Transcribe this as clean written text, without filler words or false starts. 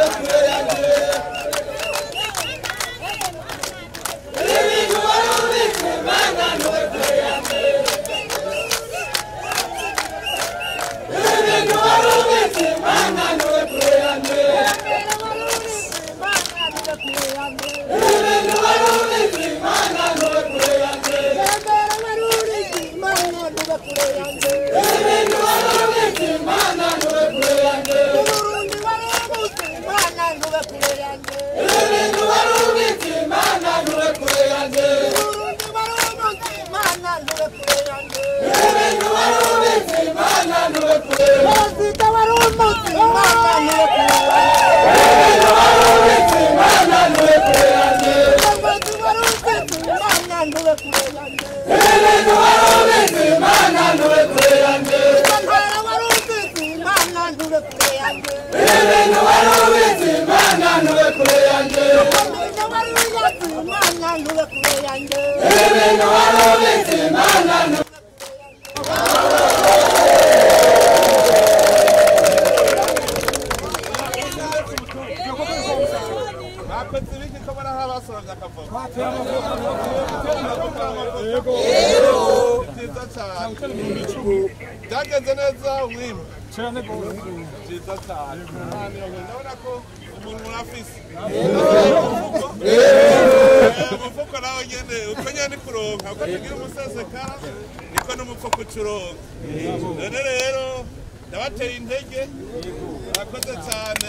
ntube kure yanjye. Ibintu wari ubitse Mana ntube kure yanjye. Ibintu wari ubitse Mana ntube kure yanjye. Ibintu wari ubitse Mana ntube kure yanjye. Ibintu wari ubitse Mana ntube kure yanjye. Ibintu wari ubitse Mana ntube kure yanjye. Ibintu wari ubitse Mana ntube kure yanjye. Ibintu wari ubitse Mana ntube kure yanjye. Ibintu wari ubitse Mana ntube kure yanjye. Ibintu wari ubitse Mana ntube kure yanjye. Ibintu wari ubitse Mana ntube. Byagenze neza umwimbu byiza cyane. Ndabona ko umuntu urafise umufuko nawe nyene uko nyene kuronka uko tugira umusesekara niko n'umufuko ucuronka. None rero ndabateye intege, murakoze cyane.